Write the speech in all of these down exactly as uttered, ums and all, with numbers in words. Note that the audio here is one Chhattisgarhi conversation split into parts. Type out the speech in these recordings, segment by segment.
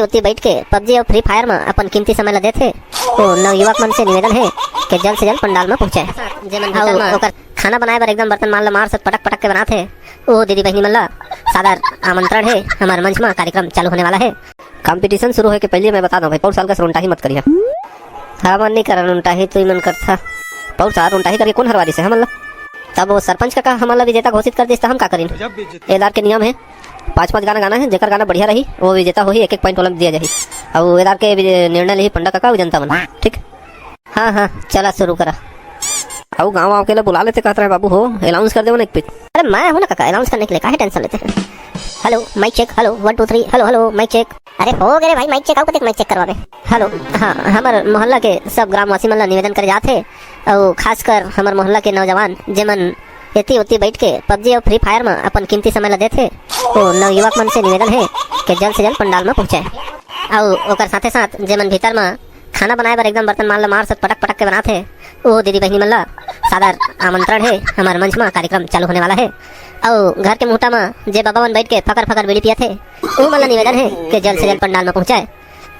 ओती बइठ के PUBG अउ Free Fire म अपन कीमती समय ल देथे। ओ नवयुवक मन से निवेदन हे कि जल्द से जल्द पंडाल म पहुंचे। जेमन भीतर अउ म ओकर खाना बनाए बर एकदम बर्तन मान ल मार सत पटक पटक के बनात हे, ओ दीदी बहिनी मन ल सादर आमंत्रण हे। हमर मंच म कार्यक्रम चालू होने वाला हे। Competition शुरू होए के पहले मैं बता दूं भाई, पौर साल का रोंटाही मत करिहा। हमन नहीं करन रोंटाही, तू मन करथा। पौर साल रोंटाही करके कौन हरवा दिस हे हमन ला? तब वो सरपंच काका हमन ला विजेता घोषित कर दिस, त हम का करिन? एदार के नियम हे, पांच पांच गाना गाना हे, जेकर गाना बढ़िया रही, वो विजेता होही, एक एक point वाला दिया जाही। अउ एदार के वि-, निर्णय लेही पंडा काका अउ जनता मन, ठीक? हाँ, हाँ, चला शुरू करा। अउ गाँव वाँव के ला बुला लेते कहत रहे बाबू हो, announce कर देवो ना एक पीट। अरे मैं हूँ ना काका, announce करने के लिए काहे tension लेते हैं? Hello, mic check, hello, one, two, three, hello, hello, mic check। अरे हो गे रे भाई, mic check, अउ कतेक mic check करवाबे? Hello, हाँ, हमर मोहल्ला के सब ग्रामवासी मन ला निवेदन करे जात हे, अउ खासकर हमर मोहल्ला के नौजवान, जेमन एती ओती बइठ के PUBG अउ Free Fire म अपन कीमती समय ला देथे, ओ नवयुवक मन से निवेदन हे कि जल्द से जल्द पंडाल म पहुंचे। अउ ओकर साथे साथ जेमन भीतर म खाना बनाए बर एकदम बर्तन मान ल मार सत पटक पटक के बनात हे, ओ दीदी बहिनी मन ल सादर आमंत्रण हे। हमर मंच म कार्यक्रम चालू होने वाला हे। अउ घर के मुहटा म जे बाबा मन बइठ के फकर फकर बीड़ी पियत हे, ओ मन ल निवेदन हे कि जल्द से जल्द पंडाल म पहुंचे।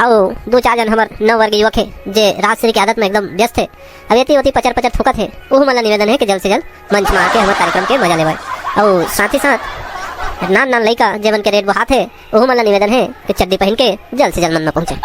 अउ दू चार जन हमर नववर्गीय युवक हे, जे राजश्री के आदत म एकदम व्यस्त हे, अब एती ओती पचर पचर थूकत हे, ओहू मन ल निवेदन हे कि जल्द से जल्द मंच म आके हमर कार्यक्रम के मजा लेवय। अउ साथ ही साथ नान नान लइका जेमन के रेट बोहात हे, ओहू मन ल निवेदन हे कि चड्डी पहिन के जल्द से जल्द मंच म पहुंचे।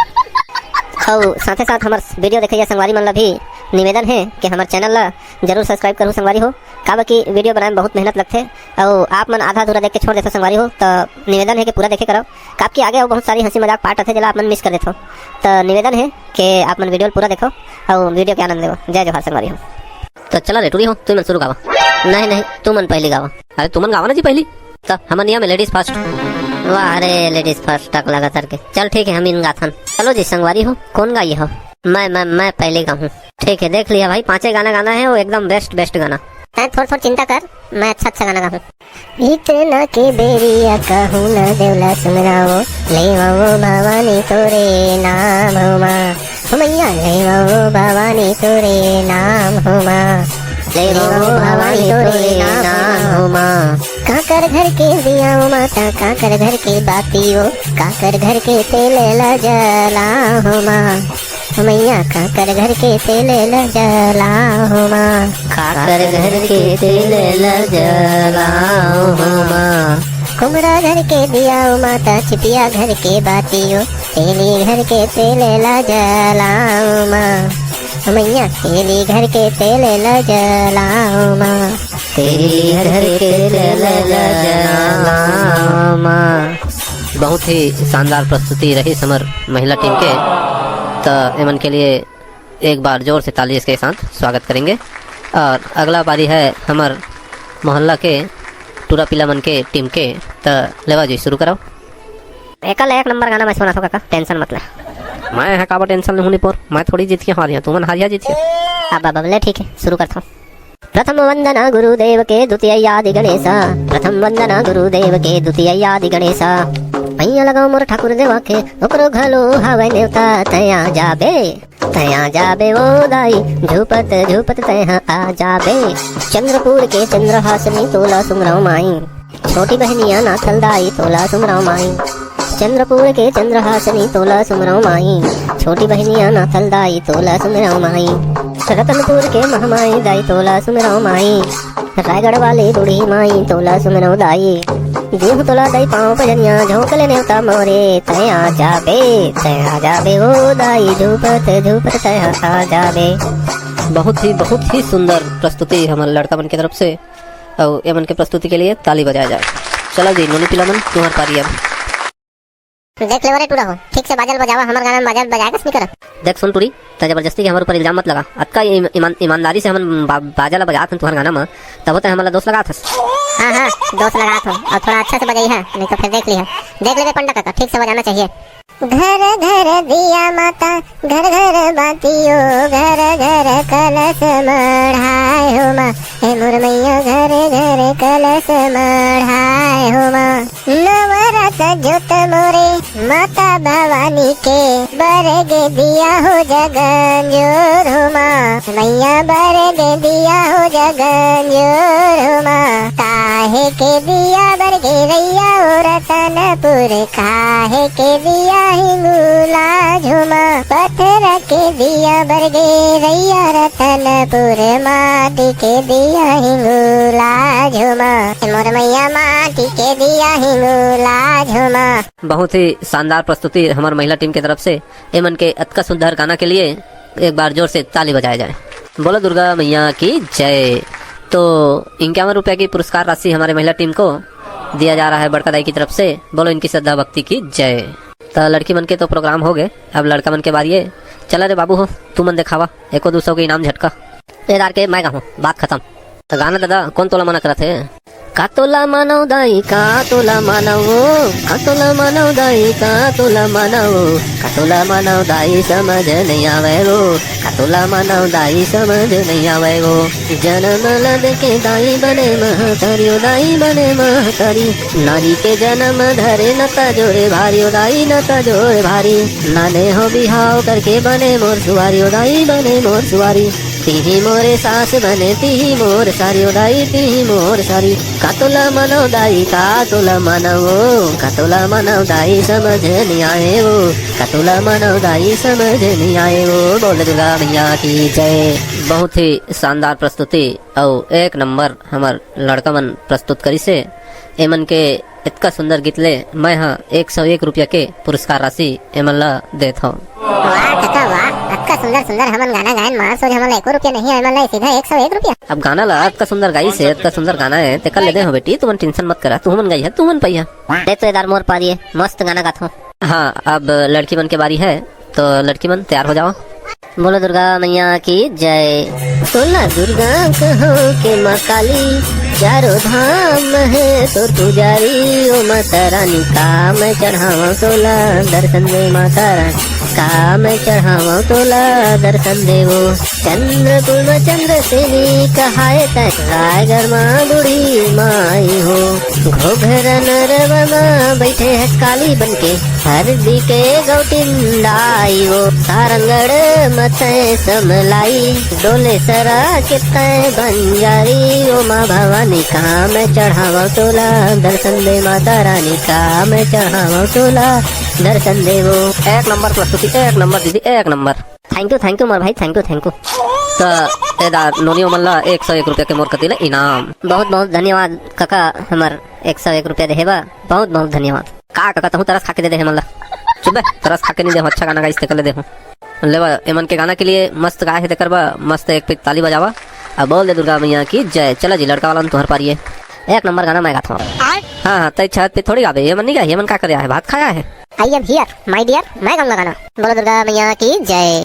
अउ साथे साथ हमर video देखइया संगवारी मन ल भी निवेदन हे कि हमर channel ल जरूर subscribe करहू संगवारी हो, काबर कि video बनाए म बहुत मेहनत लगथे। अउ आप मन आधा अधूरा देख के छोड़ देथो संगवारी हो, त निवेदन हे कि पूरा देखे करव, काबर कि आगे अउ बहुत सारी हंसी मजाक part आथे, जेला आप मन miss कर देथो। त निवेदन हे कि आप मन video ल पूरा देखो अउ video के आनंद लेवो। जय जोहार संगवारी हो। त चला रे टूरी हो, तुमन शुरू गावा। नहीं, नहीं, तुमन पहली गावा। अरे तुमन गावा ना जी पहली। त हमर नियम हे ladies first। वाह रे, ladies first तक लगातार के। चल ठीक हे, हम इन गाथन। चलो जी संगवारी हो, कौन गाई हो? मैं, मैं, मैं पहली गाहूँ। ठीक हे, देख लिहा भाई, पांचे गाना गाना हे, वो एकदम best, best गाना। तैं थोड़, थोड़ चिंता कर, मैं अच्छा, अच्छा गाना गाहूँ। इतना के बेरिया कहूँ न देवला सुमरावो, लेवावो भवानी तोरे नाम हो माँ। हो मैया लेवावो भवानी तोरे नाम हो माँ। लेवावो भवानी तोरे नाम हो माँ। काकर घर के दिया ओ माता, काकर घर के बाती ओ, काकर घर के तेल ला जला हो माँ। मैया काकर घर के तेल ल जला हो माँ। काकर घर के तेल ल जला हो माँ। कुमरा घर के दिया ओ माता, छिपिया घर के बाती ओ, तेली घर के तेल ल जला हो माँ। मैया तेली घर के तेल ल जला हो माँ। तेली घर के तेल ल जला हो माँ। बहुत ही शानदार प्रस्तुति रही हमर महिला टीम के, त एमन के लिए एक बार जोर से ताली इसके साथ स्वागत करेंगे। और अगला बारी है हमर मोहल्ला के टूरा पीला मन के टीम के। त लेवा जी, शुरू कराओ। एकर ले एक नंबर गाना मैं सुनाथों काका, tension मत ले। मैं ह काबर tension लेहूं निपोर, मैं थोड़ी जीतिया हारिया, तुमन हारिया जीतिया। अब, अब, अब ले ठीक है, शुरू करथों। प्रथम वंदना गुरुदेव के, द्वितीय आदि गणेशा। प्रथम वंदना गुरुदेव के, द्वितीय आदि गणेशा। पैया लगाओ मोर ठाकुर देवा के, ओकरो घलो हवय नेवता, तैं आ जाबे, तैं आ जाबे ओ दाई, झूपत झूपत तैं ह आ जाबे। चंद्रपुर के चंद्रहासिनी तोला सुमरव माई, छोटी बहनिया नाथल दाई तोला सुमरव माई। चंद्रपुर के चंद्रहासिनी तोला सुमरव माई, छोटी बहनिया नाथल दाई तोला सुमरव माई। रतनपुर के महमाई दाई तोला सुमरव माई, रायगढ़ वाली बूढ़ी माई तोला सुमरव दाई। देहूं तोला दाई पाँव पजनिया, झोंक ले नेवता मोरे, तैं आ जाबे, तैं आ जाबे ओ दाई, झूपत झूपत तैं आ जाबे। बहुत ही, बहुत ही सुंदर प्रस्तुति हमर लड़का मन के तरफ से, अउ एमन के प्रस्तुति के लिए ताली बजाया जाए। चलो जी, नोनी पीला मन, तुम्हार पारी अब। देख ले रे टूरा हो, ठीक से बाजा ल बजावा, हमर गाना में बाजा ल बजाए कस नहीं करत। देख सुन टूरी, तैं जबरदस्ती के हमर ऊपर इल्जाम मत लगा। अतका ईम-, ईमान-, ईमानदारी से हमन बा-, बाजा ला बजात हन तुहर गाना म, तभो तैं हमन ला दोष लगात हस। हाँ, हाँ, दोष लगात हो, अउ थोड़ा अच्छा से बजाइहा, नहीं तो फिर देख लिहा। देख ले रे पंडा काका, ठीक से बजाना चाहिए। घर घर दिया माता, घर घर बाती ओ, घर घर कलश मढ़ाए हो माँ। हे मोर मैया, घरे घरे कलश मढ़ाए हो माँ। नवरत जोत मोरे माता भवानी के, बर गे दिया हो जगन जोर हो माँ। मैया, बर गे दिया हो जगन जोर हो माँ। काहे के दिया बर गे रैया ओ रतनपुर, काहे के दिया हिंगुला झुमा। पत्थर के दिया बर गे रैया रतनपुर, माटी के दिया हिंगुला झुमा। मोर मैया, माटी के दिया हिंगुला झुमा। बहुत ही शानदार प्रस्तुति हमर महिला टीम के तरफ से। एमन के अतका सुंदर गाना के लिए एक बार जोर से ताली बजाया जाए। बोलो दुर्गा मैया की जय। तो इक्यावन रुपया की पुरस्कार राशि हमारे महिला टीम को दिया जा रहा है बड़का दाई की तरफ से। बोलो इनकी श्रद्धा भक्ति की जय। तो लड़की मन के तो प्रोग्राम हो गए, अब लड़का मन के बारी है। चला रे बाबू हो, तू मन दिखावा एको दू सौ के इनाम झटका। ए दार के मैं गाहूँ, बात खत्म। तो गाना दादा कौन तोला मना करत है? का तोला मानव दाई, का तोला मानव ओ, का तोला मानव दाई, का तोला मानव ओ, का तोला मानव दाई, समझ नहीं आवे ओ, का तोला मानव दाई, समझ नहीं आवे ओ। जन्म ल देके दाई बने महतारी ओ, दाई बने महतारी। नारी के जन्म धरे न त जोरे भारी ओ, दाई न त जोरे भारी। नाने हो बिहाव करके बने मोर सुवारी ओ, दाई बने मोर सुवारी। तिही मोरे सास बने, तिही मोर सारी ओ दाई, तिही मोर सारी। का तोला मानव दाई, का तोला मानव ओ, का तोला मानव दाई, समझ नहीं आए ओ, का तोला मानव दाई, समझ नहीं आए ओ। बोल दुर्गा मैया की जय। बहुत ही शानदार प्रस्तुति अउ एक नंबर हमर लड़का मन प्रस्तुत करिस हे। एमन के इतका सुंदर गीत ले मैं ह एक सौ एक रुपया के पुरस्कार राशि एमन ला देत हव। वाह कका वाह, अतका सुंदर सुंदर हमन गाना गायन, मार सोझ हमन ला एको रुपया नहीं आए, एमन ला सीधा एक सौ एक रुपया। अब गाना ला अतका सुंदर गाइस हे, अतका सुंदर गाना हे, तेकर ले दे हो बेटी, तुमन टेंशन मत करा, तुमन गाई है, तुमन पाई है। दे तो एदार मोर पारी है, मस्त गाना गात हो। हाँ, अब लड़की मन के बारी है, तो लड़की मन तैयार हो जाओ। बोलो दुर्गा मैया की जय। तोला दुर्गा कहो के माँ काली, चारों धाम है तोर पुजारी। ओ माता रानी का मैं चढ़ावा तोला, दर्शन दे माता रानी का मैं चढ़ावा तोला, दर्शन दे वो। चंद्रकुल में चंद्रसेनी कहाए तै, रायगढ़ माँ बूढ़ी माई हो। घोघरा नरवा मा बइठे हस काली बनके, हरदी के गौटिन दाई वो। सारंगढ़ म तै समलाई, डोले सरा के तै बंजारी। ओ माँ भवानी कहाँ मैं चढ़ावव तोला, दर्शन दे माता रानी कहाँ मैं चढ़ावव तोला, दर्शन दे वो। एक नंबर प्रस्तुति, एक नंबर दीदी, एक number. Thank you, thank you मोर भाई, thank you, thank you। त ए दार नोनी ओमन ला एक सौ एक रुपया के मोर कति ले इनाम। बहुत बहुत धन्यवाद कका, हमर एक सौ एक रुपया देहे बर बहुत बहुत धन्यवाद। का कका, तहूँ तरस खा के दे दे हे मन ला। चुप बे, तरस खा के नहीं दे हो, अच्छा गाना गाइस तेकर ले दे हो। लेवा, एमन के गाना के लिए मस्त गाए हे तेकर बर मस्त एक पीट ताली बजावा। अब बोल दे दुर्गा मैया की जय। चला जी, लड़का वाला तुहर पारी है। एक नंबर गाना मैं गात हूँ। हाँ हाँ, तै छत पे थोड़ी गाबे, एमन नहीं गाए, एमन का करे आए, भात खाए आए। I am here, my dear, मैं गाऊंगा गाना। बोलो दुर्गा मैया की जय।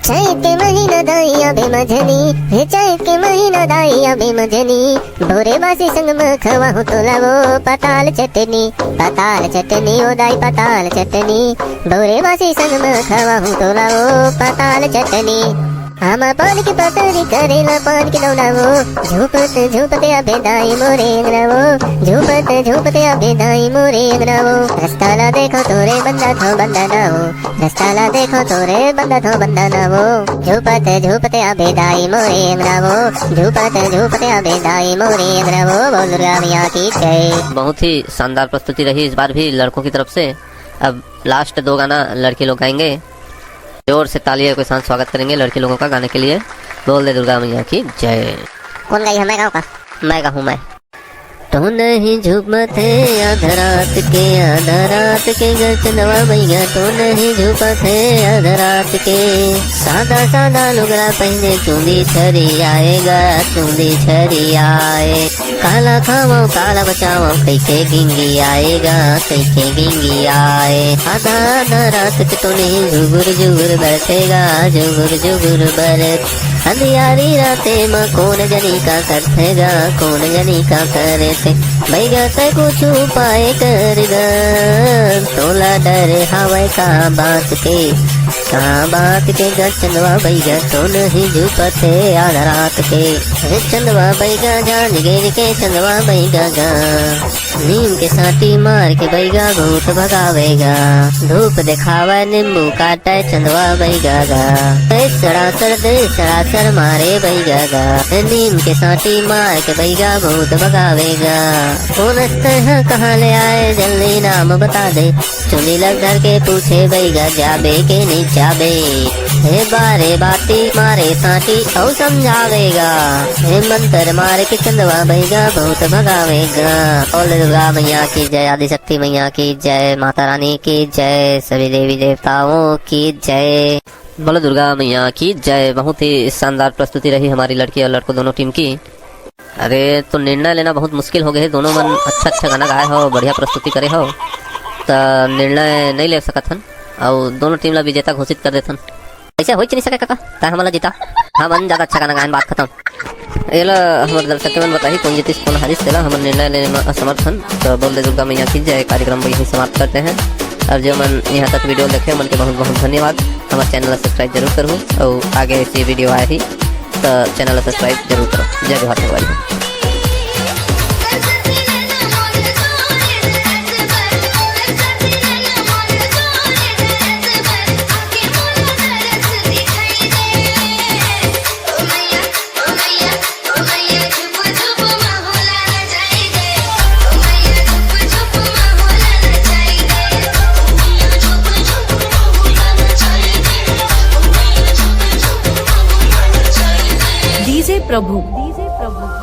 चैत के महीना दाई आबे मझनी, हे चैत के महीना दाई आबे मझनी। भोरे बासी संग म खवाहूँ तोला वो पताल चटनी, पताल चटनी ओ दाई पताल चटनी। भोरे बासी संग म खवाहूँ तोला वो पताल चटनी। आमा पान के पतरी, करेला पान के दौना वो, झूपत झूपत आबे दाई मोरे अंगना वो, झूपत झूपत आबे दाई मोरे अंगना वो। रस्ता ला देखो तोरे बंदा थो बंदा ना वो, रस्ता ला देखो तोरे बंदा थो बंदा ना वो। झूपत झूपत आबे दाई मोरे अंगना वो, झूपत झूपत आबे दाई मोरे अंगना वो। बोल दुर्गा मैया की जय। बहुत ही शानदार प्रस्तुति रही इस बार भी लड़कों की तरफ से। अब लास्ट दो गाना लड़के लोग गाएंगे। जोर से तालियों के साथ स्वागत करेंगे लड़के लोगों का गाने के लिए। बोल दे दुर्गा मैया की जय। कौन गाई है, मैं गाऊँ का? मैं गाऊँ मैं। तो नहीं झूमत है आधा रात के, आधा रात के गचनवा मैया, तो नहीं झूमत है आधा रात के। सादा सादा लुगरा पहने चूंदी छरी आएगा, चूंदी छरी आए। काला खावो काला बचावो, कैसे गिंगी आएगा, कैसे गिंगी आए। आधा आधा रात के तो नहीं जुगुर जुगुर बरसेगा, जुगुर जुगुर बरस। अंधियारी राते म कोन जनी का करथे गा, कोन जनी का करे। बइगा तैं कुछु उपाय कर गा, तोला डर हावय का बात के, का बात के गा चंदवा बइगा, तो नहीं झुपत हे आधा रात के। हे चंदवा बइगा जान गिर के चंदवा बइगा गा, नीम के साटी मार के बइगा भूत भगावे गा, धूप देखावय नींबू काटय चंदवा बइगा गा, ए सरासर दे सरासर मारे बइगा गा, ए नीम के साटी मार के बइगा भूत भगावे गा। कौन तैं ह कहाँ ले आए जल्दी नाम बता दे, चुनी लग धर के पूछे बइगा जाबे के नहीं जाबे। हे बारे बाती मारे साटी अउ समझावे गा, हे मंतर मार के चंदवा बइगा भूत भगावे गा। बोल दुर्गा मैया की जय, आदिशक्ति मैया की जय, माता रानी की जय, सभी देवी देवताओं की जय। बोलो दुर्गा मैया की जय। बहुत ही शानदार प्रस्तुति रही हमारी लड़की और लड़कों दोनों टीम की। अरे, तो निर्णय लेना बहुत मुश्किल हो गए हे। दोनों मन अच्छा अच्छा गाना गाए हो, बढ़िया प्रस्तुति करे हो, त निर्णय नहीं ले सकत हन, अउ दोनों टीम ला विजेता घोषित कर देथन। ऐसे हो ही नहीं सके काका, तैं हमन ला जीता, हमन ज्यादा अच्छा गाना गायन, बात खत्म। एला हमर दर्शक मन बताही कौन जीतिस कौन हारिस, तेला हमन निर्णय लेने में असमर्थ हन। तो बोल दे दुर्गा मैया की जय। कार्यक्रम को यहीं समाप्त करते हैं। और जो मन यहाँ तक वीडियो देखे, मन के बहुत बहुत धन्यवाद। हमारे चैनल ला सब्सक्राइब जरूर करूँ और आगे ऐसी वीडियो आए ही तो चैनल ला सब्सक्राइब जरूर करो। जय जोहार संगवारी हो। DJ प्रभु।